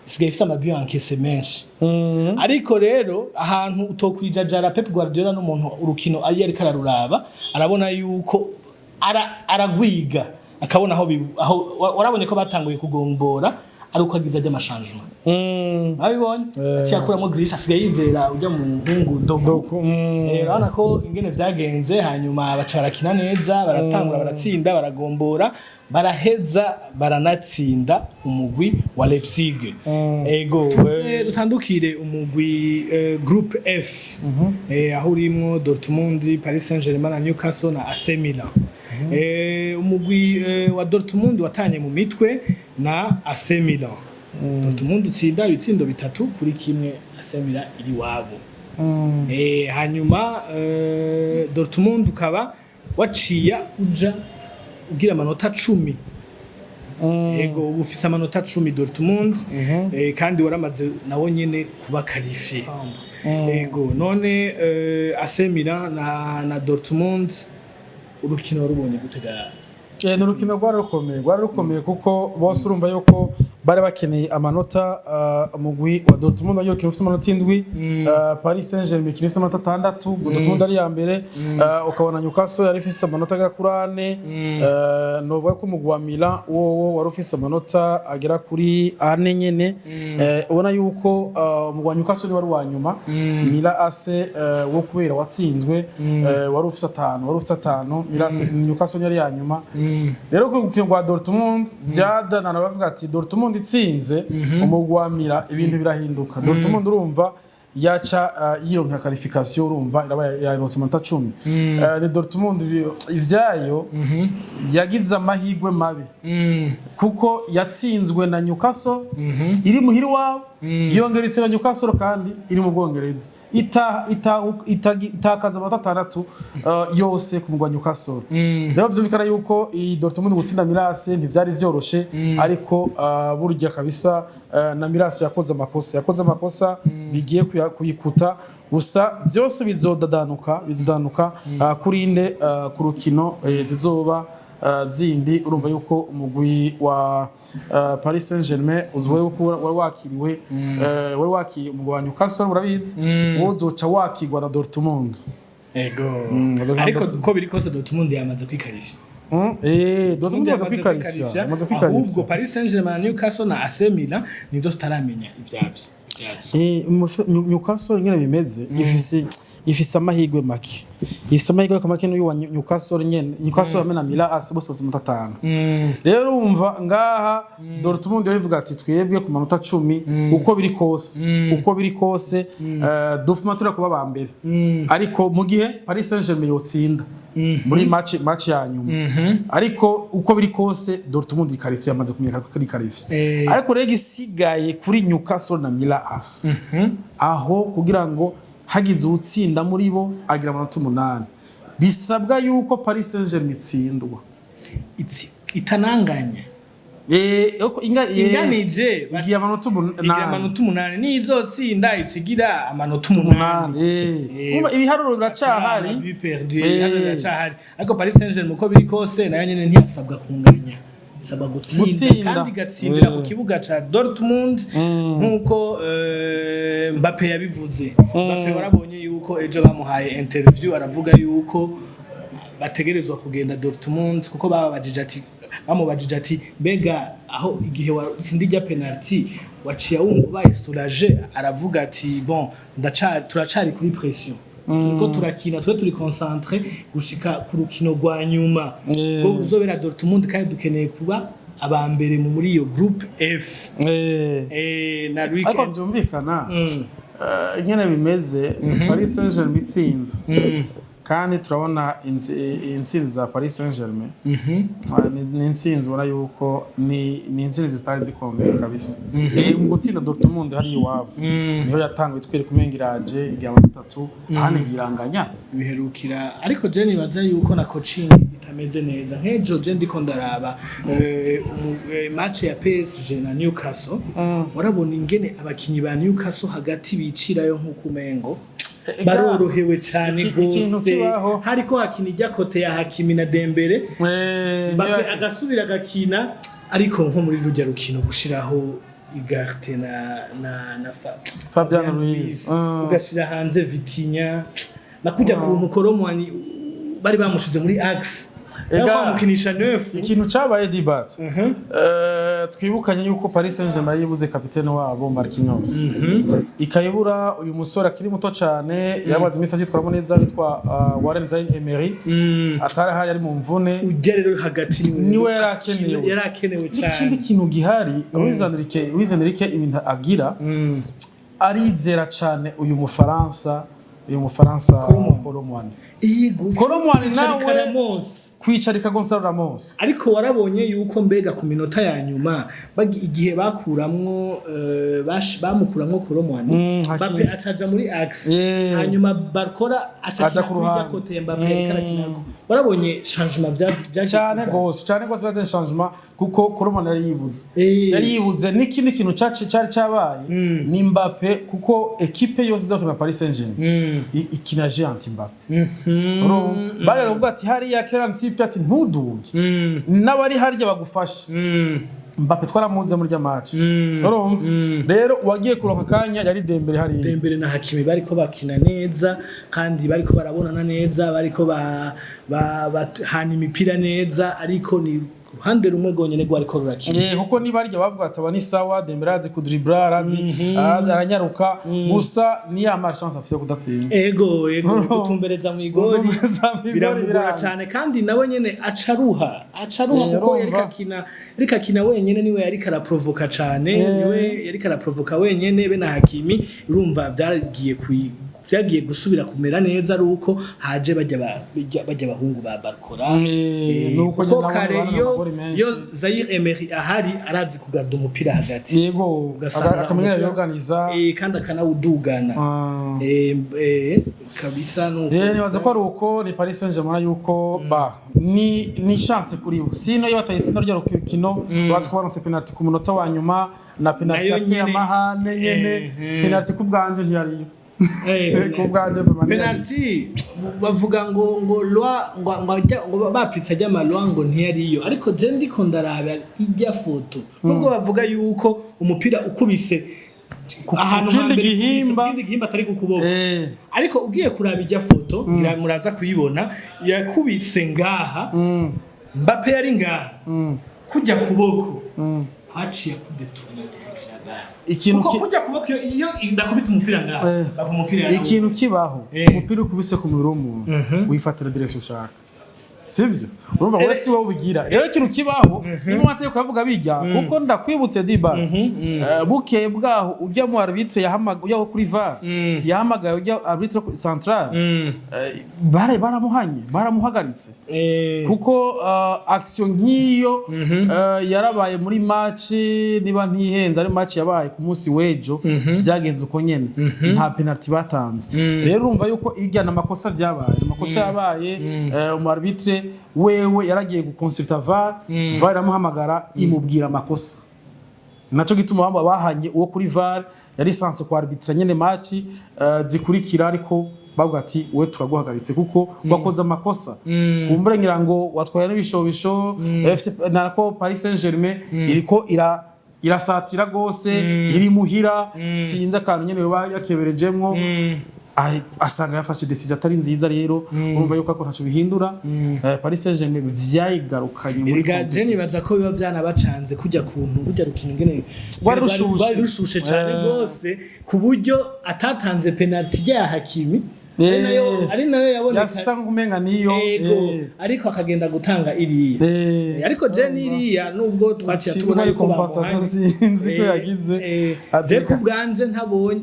isigaye ifise ama buts encaissés menshi. Ariko rero ahantu utokwijajara, Pep Guardiola n'umuntu urukino ari ariko araruraba, arabona yuko aragwiga akabona aho aho warabonye ko batanguye kugombora ari uko agize ajya ama changements. Babibonye aciye akuramo Grealish, asigaye yizera ujya mu muhungu Doku. Doku. Urabona ko ingene vyagenze, hanyuma baca barakina neza, baratangura baratsinda, baragombora, baraheza baranatsinda umugwi wa Leipzig. Ego, dutandukire umugwi groupe F, aho urimwo Dortmund, Paris Saint-Germain na Newcastle na AC Milan. Umugwi wa Dortmund watanye mu mitwe na AC Milan. Dortmund utsinda ibitsindo 3-1 AC Milan iri wabo. Hanyuma Dortmund ukaba waciya uja ugira amanota 10. Ego, ubu ufise amanota 10 Dortmund, kandi waramaze nawo nyene kuba qualifié. Ego, none AC Milan na Dortmund, urukino warubonye gutega? Ni urukino rwari rukomeye kuko bose urumva yuko bari bakeneye amanota. Umugwi wa Dortmund wagiye ukina ufite amanota 7, Paris Saint-Germain ikina ifite amanota 6, ubwo Dortmund ari iya mbere, ukabona Newcastle yari ifise amanota agera kuri 4, novuga ko umugwi wa Milan wowo wari ufise amanota agera kuri 4 nyene. Ubona yuko umugwi wa Newcastle wari uwa nyuma, Milan AC wo kubera watsinzwe wari ufise 5, Milan AC, Newcastle yari iya nyuma. Rero ku rukino rwa Dortmund vyadanana, bavuga ati Dortmund itsinze umugwi wa Milan, ibintu birahinduka. Dortmund urumva yaca yironkera qualification, urumva iraba yaronse amanota 10. Ni Dortmund ivyayo yagize amahirwe mabi kuko yatsinzwe na Newcastle iri muhira iwabo, yongera itsinda Newcastle kandi iri mu Bwongereza, itakaza amanota 6 yose ku mugwa wa Newcastle. Rero vyumvikana yuko iyi Dortmund gutsinda Milan AC ntivyari vyoroshe, ariko burya kabisa na Milan AC yakoze amakosa, yakoze amakosa bigiye kuyikuta. Gusa vyose bizodadanuka kuri inde, ku rukino zizoba zindi. Urumva yuko umugwi wa Paris Saint-Germain uzwi yuko wari wakiriwe, wari wakiriye umugwi wa Newcastle, urabizi, wozoca wakirwa na Dortmund. Ego. Bazoca Ariko Dortmund. uko biri kose Dortmund yamaze kwikarisha. Dortmund yamaze kwikarishya, yamaze kwikarishya. Ahubwo Paris Saint-Germain na Newcastle na AC Milan nizo tutaramenya ivyavyo. Newcastle nyene bimeze, ifise amahirwe make, ifise amahirwe make n'uyu wa Newcastle nyene. Newcastle hamwe na Milan AC bose bafise amanota 5. Rero urumva ngaha Dortmund yo ivuga ati twebwe ku manota 10, uko biri kose dufuma turi kuba ba mbere, ariko mu gihe Paris Saint-Germain yotsinda muri match ya nyuma, ariko uko biri kose Dortmund iqualifié, yamaze kumenyeka ko iri qualifié. Ariko rero igisigaye kuri Newcastle na Milan AC aho kugira ngo hagize uwutsinda muri bo agira amanota 8, bisabwa yuko Paris Saint-Germain itsindwa. Itananganya. Uko Inganije igiye amanota igira 8. Amanota 8, nizotsinda ikigira amanota 8. Urumva ibiharuro biracahari. But perdu, ibiharuro biracahari, ariko Paris Saint-Germain uko biri kose nayo nyene ntiyasabwa kunganya, isabwa gutsinda. Gutsinda. Kandi igatsindira ku kibuga ca Dortmund nkuko Mbappe yabivuze. Mbappe warabonye yuko ejo bamuhaye interview, aravuga yuko bategerezwa kugenda Dortmund, kuko bababajije ati, bamubajije ati mbega aho igihe watsinda ijya penalty waciye wumva ubaye soulagé? Aravuga ati bon, turacari kuri pression, turiko turakina, twe turi concentré gushika ku rukino rwa nyuma rwo ruzobera Dortmund, kandi dukeneye kuba aba mbere muri iyo groupe F. Na Ariko weekend vyumvikana ingene bimeze, Paris Saint-Germain itsinze, kandi turabona intsinzi za Paris Saint-Germain. Ni intsinzi ubona yuko ni intsinzi zitari zikomeye kabisa. Mu gutsinda Dortmund hari iwabo, niho yatanguye twereka umenga iraje igira amanota 3, ahandi iranganya. Biherukira, ariko je nibaza yuko na coaching itameze neza. Nk'ejo je ndiko ndaraba match ya PSG na Newcastle, warabona ingene abakinyi ba Newcastle hagati bicirayo nk'uko umengo barorohewe cyane Ikintu gose. kibaho. Hariko hakina ijya côté ya Hakimi na Dembele, Mbappe agasubira agakina, ariko nko muri rujya rukino gushiraho Ugarte na Fabian Ruiz. Ugashira hanze Vitinha na kujya kuntu Kolo Muani bari bamushize muri axe Ega, bamukinisha neuf. Ikintu cabaye dibat, twibukanye yuko Paris Saint-Germain yibuze kapitene wabo Marquinhos, ikayibura uyu musore akiri muto cyane yabaze iminsi acyitwaramo neza witwa Warren Zaïre-Emery, atari ahari, ari mu mvune. Ujya rero hagati niwe Niwe yari akenewe. Yari akenewe N'ikindi cyane. kintu gihari, Luis Enrique ibintu agira, arizera cyane uyu mufaransa Kolo. Kolo Muani. Yego. Kolo Muani nawe Ramos. Kwicarika Gonzalo Ramos. Ariko warabonye yuko mbega ku minota ya nyuma igihe bakuramwo bamukuramwo Kolo Muani, Hakimi. Mbappe acaja muri axe, hanyuma Barcola Aja aca ku kuri rya ruhande. côté Mbappe yariko arakinako. Warabonye changement vya Cyane gose, cyane gose baze changement, kuko Kolo Muani yari yibuze. Yari yibuze. N'ikindi kintu cari cabaye ni Mbappe, kuko équipe yose izakina Paris Saint-Germain ikina géant Mbappe. Urumva? Bari kuvuga ati hariya Kylian Mbappe, ati ntuduge, n'abari harya bagufashe. Mbappe twaramuze muri rya match. Urumva rero uwagiye kuronka akanya yari Dembele hariya. Dembele na Hakimi bariko bakina neza kandi bariko barabonana neza, bariko bahana imipira neza, ariko ni Uruhande rumwe rwonyene rwariko rurakina. Kuko niba arya bavuga ati aba ni sawa, Dembele arazi kudribla, arazi, aranyaruka, gusa ni ya malchance afise yo kudatsinda. Ego, gutumbereza mu igori Gutumbereza mw'igori biramugora biranga. cane, kandi nawe nyene acaruha kuko Urumva. yariko akina wenyene, niwe yariko araprovoka cane, niwe yariko araprovoka wenyene be na Hakimi. Urumva vyagiye gusubira kumera neza ari uko haje bajya bahungu ba Barcola. Nuko Kuko nyene nabo kare bana iyo amagori menshi. iyo Zaire Emery ahari, arazi kugarda umupira hagati, ugasanga akamenya umupira yorganiza. Kandi akanawudugana. Kabisa nuko. Nibaza ko ari uko ni Paris Saint-Germain yuko ba ni chance kuri bo, sino iyo batayitsinda ryo rukino, bazi ko baronse penalty ku munota wa nyuma na penalty Nayo yateye nyene. amahane nyene. Penalty ku bwanje ntiyariyo. Ku bwanje vraiment ntiyariyo. Penalty bavuga ngo loi ngo bapisa ajya amaloi ngo ntiyariyo, ariko je ndiko ndaraba ijya foto, nubwo bavuga yuko umupira ukubise ahantu ku kindi hambere gihimba. Ku kindi gihimba atari ku kuboko, ariko ugiye kuraba ijya foto, ngira muraza kuyibona, yakubise ngaha, Mbappe yari ngaha, kujya kuboko haciye kudetourna direction ya balle. Ikintu Kuko kujya kuboko, iyo ndakubita umupira ngaha, baka umupira ikintu kibaho, umupira ukubise ku mubiri w'umuntu, wifatira direction ushaka, sivyo? Urumva wowe si wowe ubigira. Rero ikintu kibaho, niba amategeko avuga bijya, kuko ndakwibutse dibat bukeye bwaho ujya mu arbitre yahamagaye, ujya kuri VAR yahamagaye, ujya arbitre central, bare baramuhanye, baramuhagaritse, kuko action nk'iyo yarabaye muri match, niba ntihenze ari match yabaye ku munsi w'ejo, vyagenze uko nyene, nta penalty batanze. Rero urumva yuko irya na makosa vyabaye, amakosa yabaye, umu arbitre wewe yaragiye guconsulta VAR, VAR iramuhamagara imubwira amakosa. Naco gituma bamba bahanye uwo kuri VAR yari censé ku arbitra nyene match zikurikira, ariko bavuga ati we turaguhagaritse kuko wakoze amakosa. Kumbure ngira ngo watwaye n'ibishobisho FC nako Paris Saint-Germain iriko irasatira gose, iri muhira, sinzi akantu nyene yoba yakeberejemwo, asanga yafashe décision atari nziza. Rero urumva yuko ako ntaco bihindura. Paris Saint-Germain vyayigarukanye muri Erega je competition. nibaza ko biba byanabacanze kujya kuntu kujya rukino ngene Rwari rushushe. Rwari rushushe cyane rwose, ku buryo atatanze penalty ya Hakimi, ari nayo yaboneka. Yasa nk'umenga niyo. Ego, ariko akagenda gutanga iriya. Ariko je niriya, nubwo twaciye Sinzi tubona ko ari yuko compensation, bamuhanye. sinzi ko yagize. Je ku bwanje ntabonye,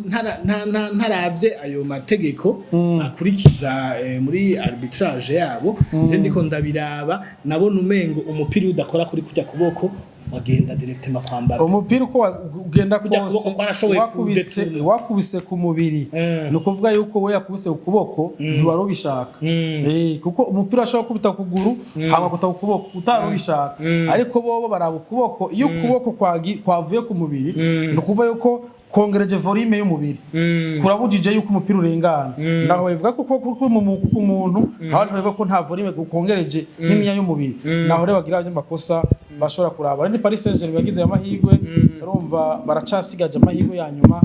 ntaravye ayo mategeko akurikiza muri arbitrage yabo, je ndiko ndabiraba nabona umengo umupira udakora kuri kujya kuboko wagenda directement kwa Mbappe. Umupira uko ugenda Kujya kose kuboko kwarashoboye wakubise kudetourna. wakubise ku mubiri, ni ukuvuga yuko we yakubise ku kuboko ntiwari ubishaka. Kuko umupira ashobora kubita ku kuguru hama kuta ku kuboko utari ubishaka, ariko bobo baraba ukuboko. Iyo ukuboko kwavuye ku mubiri, ni ukuvuga yuko kongereje volume y'umubiri, kurabujije yuko umupira urengana. Naho bavuga ko ukuboko kuri ku muntu, aho bavuga ko nta volume kongereje n'iminya y'umubiri, naho rero bagira amakosa bashobora kuraba. Ni Paris Saint-Germain yagize amahirwe, urumva baracasigaje amahirwe ya nyuma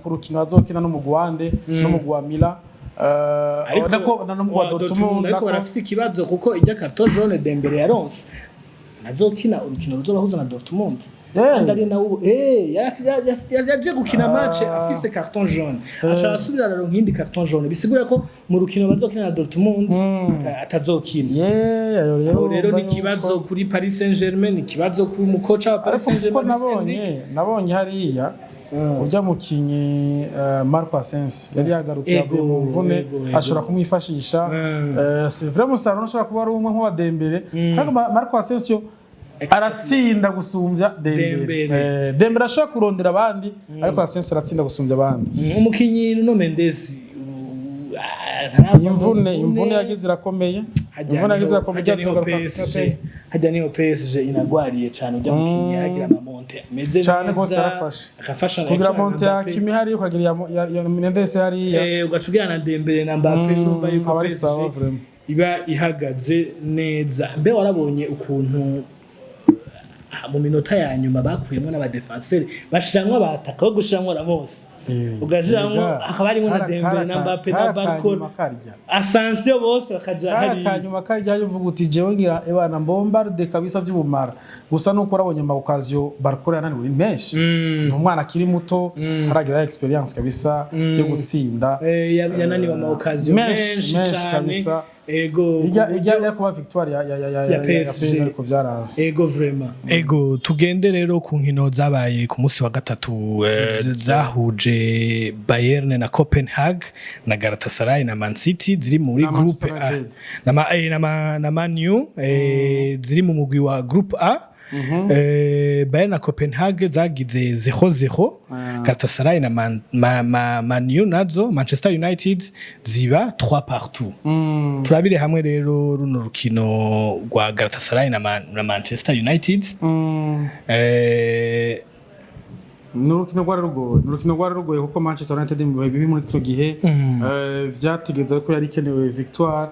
ku rukino bazokina n'umugwi wande, n'umugwi wa Milan, nako n'umugwi wa Dortmund. Ariko barafise ikibazo kuko ijya carton jaune Dembele yaronse, nazokina urukino ruzobahuza na Dortmund. Kandi ari nawe ubu yaje gukina match afise carton jaune, aca asubira araronka iyindi carton jaune, bisigura ko mu rukino bazokina na Dortmund atazokina. Yeah, ayo Aho rero urumva ni ikibazo kuri Paris Saint-Germain, ni ikibazo ku mukoca wa Paris Ariko kuko Saint-Germain, Luis Enrique. nabonye hariya ujya mukinyi Marco Asensio yari yagarutse, yavuye mu mvune, Ego. ashobora kumwifashisha. C'est vrai, umusaruro ushobora kuba ari umwe nk'uwa Dembele, ariko Marco Asensio aratsinda gusumbya Dembele. Dembele. Dembele ashobora kurondera abandi, ariko Asensio aratsinda gusumbya abandi. Umukinyi Nuno Mendes ntarava mu Imvune yagize irakomeye, imvune yagize irakomeye. Hajya niho Izogaruka. PSG, hajya niho PSG inagwariye cyane. Ujya mukinyi yagira amamonte ameze Cane neza, gose, yarafashe. Akafasha Kugira akina na monte ya Mbappe. Kimi hariya, ukagira ya Mendes hariya. Ugaca ugira na Dembele na Mbappe, urumva yuko Aba ari PSG sawa vraiment. iba ihagaze neza. Mbe warabonye ukuntu mu minota ya nyuma bakuyemo n'abadefenseri bashiramwo abataka bo gushiramwo Ramos? Ugashiramwo hakaba harimo na Dembele na Mbappe na Barcola, Karya Asensio, bose bakaja kara hariya. Kanyuma karya uvuga uti jewe ngira ebana bombarde kabisa vy'ubumara. Gusa nuko urabonye ama occasion Barcola yananiwe ni menshi. Ni umwana akiri muto, taragira experience kabisa yo gutsinda. Yananiwe ama occasion Menshi, menshi menshi cane. Kabisa. Ego. Ijya ijya ya kuba victoire ya Ya ya PSG. PSG, ariko vyaranse. Ego, vraiment. Ego, tugende rero ku nkino zabaye ku munsi wa gatatu, zahuje Bayern na Copenhagen na Galatasaray na Man City, ziri muri Na groupe Manchester A United. na Man U, ziri mu mugwi wa groupe A. Bayern na Copenhagen zagize 0-0. Galatasaray na Man U nazo Manchester United ziba 3 partout. Turabire hamwe rero runo rukino rwa Galatasaray na Manchester United. Ni urukino rwari rugoye, ni urukino rwari rugoye kuko Manchester United mu bihe bibi muri kino gihe, vyategeza ko yari ikenewe victoire.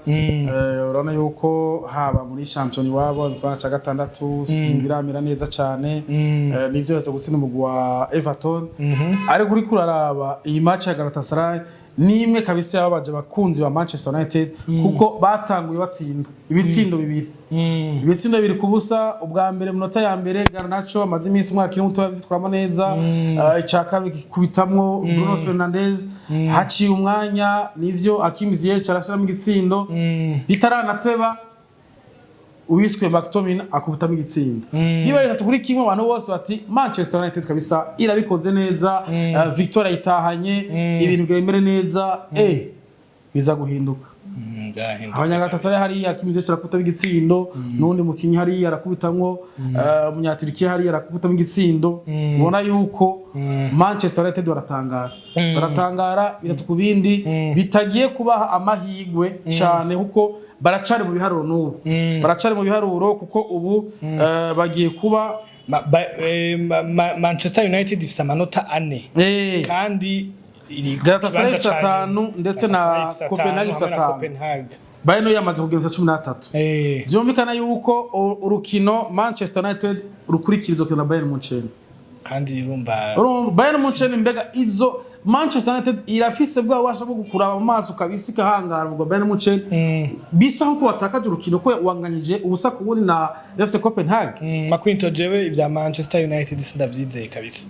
Urabona yuko haba muri champion iwabo mu kibanza ca gatandatu ntibiramera neza cane. Nivyo yaza gutsinda umugwi wa Everton, ariko uriko uraraba iyi match ya Galatasaray ni imwe kabisa yababaje abakunzi ba Manchester United, kuko batanguye batsinda ibitsindo bibiri, ibitsindo 2-0. Ubwa mbere mu nota ya mbere Garnacho, amaze iminsi umwaka akiri muto yavyitwaramo neza. Icya kabiri gikubitamwo Bruno Fernandes. Haciye umwanya nivyo Hakim Ziyech arashiramo igitsindo, bitaranateba uwiswe McTominay akubitamo igitsindo, niba 3-1. Abantu bose bati Manchester United kabisa irabikoze neza, victoire itahanye, ibintu byemere neza. Biza guhinduka. Abanyagalatasaray hariya Hakim Ziyech arakubitamo igitsindo, n'undi mukinyi hariya arakubitamwo, umunyaturikiya hariya arakubitamo igitsindo. Ubona yuko Manchester United baratangara, baratangara 3 ku bindi, bitagiye kubaha amahigwe cyane kuko baracari mu biharuro n'ubu, baracari mu biharuro kuko ubu bagiye kuba Manchester United ifise amanota 4 kandi iri ku Galatasaray kibanza ifise ca nyuma. 5 ndetse na Galatasaray ifise 5 Copenhagen ifise hamwe na 5. Copenhagen. Bayern yamaze kugenza 13. Vyumvikana yuko urukino Manchester United rukurikira izokina na Bayern Munchen. Kandi urumva Urumva Bayern Munchen, mbega izo Manchester United irafise bwa bubasha bwo gukuraba mu maso kabisa ikahangara ubwo Bayern Munchen bisa nkuko watakaje urukino ko wanganyije 0-0 na FC Copenhagen. Makwinto, jewe ibya Manchester United sindavyizeye kabisa.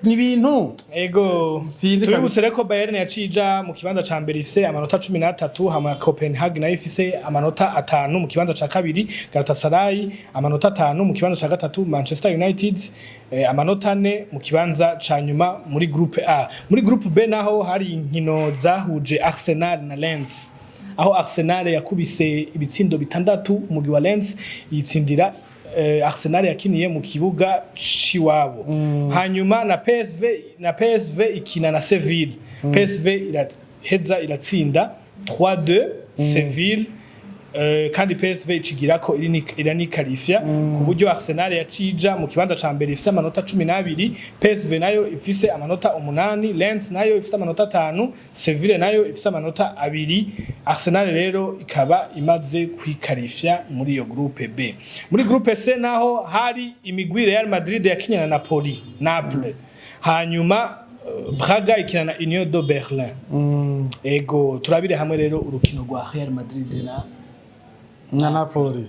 Ni ibintu Ego. Sinzi Tubibutse kabisa. rero ko Bayern yaciye ija mu kibanza ca mbere ifise amanota 13, hama Copenhagen nayo ifise amanota 5 mu kibanza ca kabiri, Galatasaray amanota 5 mu kibanza ca gatatu, Manchester United amanota 4 mu kibanza ca nyuma muri groupe A. Muri groupe B naho hari inkino zahuje Arsenal na Lens, aho Arsenal yakubise ibitsindo 6 umugwi wa Lens yitsindira. Arsenal yakiniye mu kibuga ciwabo. Hanyuma na PSV ikina na Seville. PSV iraheza iratsinda 3-2 Seville. Kandi PSV icigira ko iranikarifya ku buryo Arsenal yacija mu kibanza ca mbere ifise amanota 12, PSV nayo ifise amanota 8, Lens nayo ifise amanota 5, Seville nayo ifise amanota 2. Arsenal rero ikaba imaze kwikarifya muri iyo groupe B. Muri groupe C naho hari imigwi: Real Madrid yakinye na Napoli, Naples, hanyuma Braga ikina na Union de Berlin. Ego, turabire hamwe rero urukino rwa Real Madrid na Na Napoli.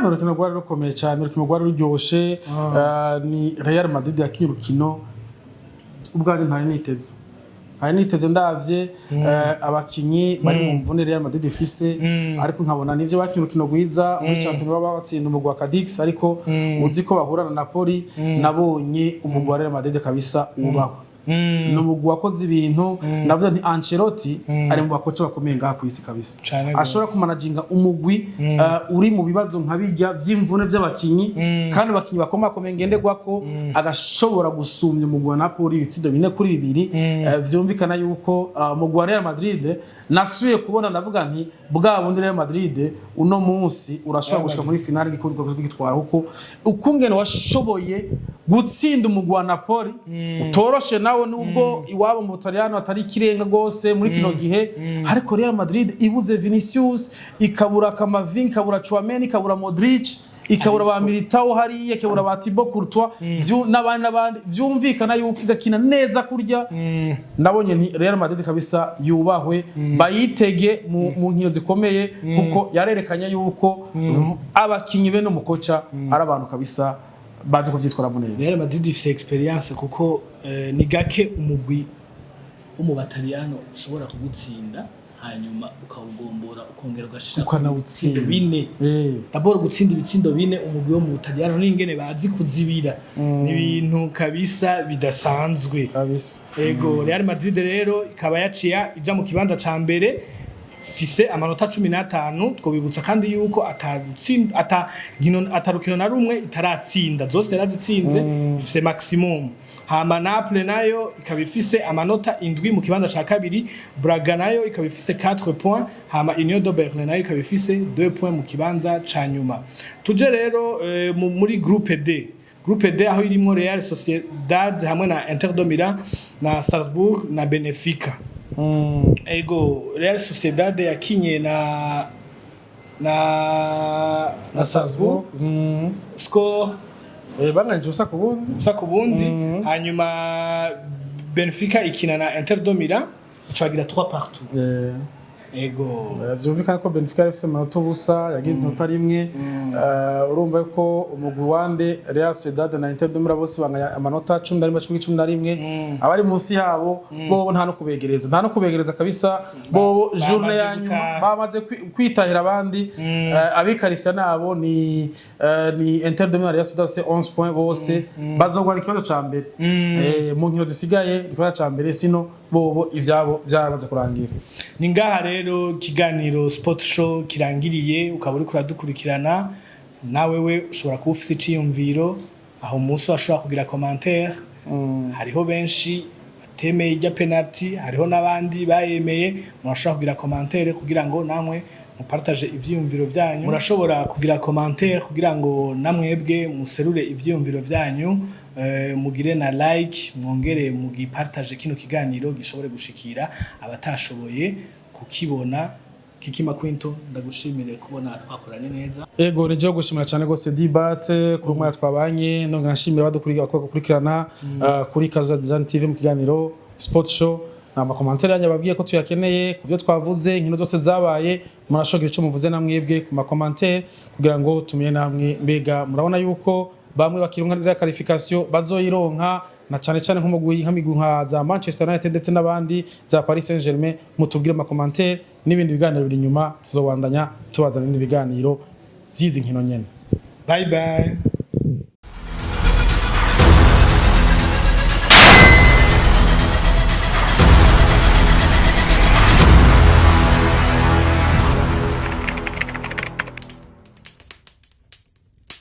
Ni urukino rwari rukomeye cyane, urukino rwari ruryoshe. Ni Real Madrid yakinye urukino ubwanjye ntari niteze ndavye abakinyi bari mu mvune Real Madrid ifise, ariko nkabona nivyo bakinye urukino rwiza muri champion, baba batsinda umugwi wa Cadix, ariko uzi ko bahura na Napoli. Nabonye umugwi wa Real Madrid kabisa wubahwe, ni umugwi wakoze ibintu. Navuze nti Ancelotti ari mu bakoca bakomeye ngaha ku isi kabisa, Cane gose. ashobora kumanaginga umugwi uri mu bibazo nka bijya by'imvune by'abakinyi, kandi abakinyi bakomakomeye ngenderwako, agashobora gusumbya umugwi wa Napoli ibitsindo 4-2. Vyumvikana yuko umugwi wa Real Madrid nasubiye kubona, ndavuga nti bwa bundi Real Madrid uno munsi urashobora gushika muri finale igikombe gitwara, kuko ukungene washoboye gutsinda umugwi wa Napoli utoroshe nawo, nubwo iwabo mu Butaliyano atari ikirenga gose muri kino gihe, ariko Real Madrid ibuze Vinicius, ikabura Camavinga, ikabura Tchouameni, ikabura Modric. Ikabura ba Militao hariya, ikabura ba Thibaut Courtois n'abandi n'abandi, vyumvikana yuko igakina neza kurya. Nabonye nti Real Madrid kabisa yubahwe, bayitege mu nkino zikomeye, kuko yarerekanye yuko abakinyi be n'umukoca ari abantu kabisa bazi kuvyitwaramo neza. Real Madrid ifite experience, kuko ni gake umugwi wo mu Bataliyano ushobora kugutsinda, hanyuma ukawugombora, ukongera ugashira Ukanawutsinda. bine. D'abord gutsinda ibitsindo bine umugwi wo mu Butaliyano n'ingene bazi kuzibira, ni ibintu kabisa bidasanzwe. Kabisa. Ego, Real Madrid rero ikaba yaciye ija mu kibanza ca mbere, ifise amanota 15. Twobibutsa kandi yuko ata nkino, atarukino na rumwe itaratsinda, zose yarazitsinze, ifise maximum. Hama Naples nayo ikaba ifise amanota 7 mu kibanza ca kabiri, Braga nayo ikaba ifise 4 points, hama Union de Berlin nayo ikaba ifise 2 points mu kibanza ca nyuma. Tuje rero muri groupe D. Groupe D aho irimwo Real Sociedad hamwe na Inter de Milan na Salzburg na Benfica. Ego, Real Sociedad yakinye na Salzburg, score? Banganyije 0-0. 0-0. Hanyuma Benfica ikina na Inter de Milan, icagira 3 partout. Ego. Vyumvikana ko Benfica yari ifise amanota 0, yagize inota rimwe. Urumva ko umugwi wande Real Sociedad na Inter de Milan bose banganya amanota 11, 11. Abari munsi yabo bobo nta no kubegereza, nta no kubegereza kabisa. Bobo journée ya nyuma gutaha. Bamaze kwitahira abandi. Abikarifya nabo ni Inter de Milan, Real Sociedad bafise 11 points, bose bazogwana ikibazo ca mbere mu nkino zisigaye, ikibazo ca mbere, sino bobo ivyabo vyaramaze kurangira. Ni ngaha rero ikiganiro Sport Show kirangiriye. Ukaba uriko uradukurikirana, nawe we ushobora kuba ufise iciyumviro aho umunsi washobora kugira commentaire. Hariho benshi batemeye ijya penalty, hariho n'abandi bayemeye. Murashobora kugira commentaire kugira ngo namwe mupartage ivyiyumviro vyanyu. Murashobora kugira commentaire kugira ngo namwebwe muserure ivyiyumviro vyanyu, mugire na like, mwongere mugipartage kino kiganiro gishobore gushikira abatashoboye kukibona. Kikima Quinto, ndagushimire kubona twakoranye neza. Ego, ni je gushimira cyane gose Dibate kuri umwanya twabanye, nongera nshimira abadukurikirana kuri Kaza Design TV mu kiganiro Sport Show. Na ama commentaires yanyu ababwiye ko tuyakeneye ku byo twavuze, inkino zose zabaye, murashogira ico muvuze namwebwe ku ma commentaires kugira ngo tumenye namwe mbega murabona yuko bamwe bakironka rya qualification bazoyironka, na cyane cyane nk'umugwi nk'imigwi nka za Manchester United ndetse n'abandi za Paris Saint-Germain. Mutubwire ama commentaires n'ibindi biganiro biri inyuma, tuzobandanya tubazana ibindi biganiro by'izi nkino nyene. Bye bye.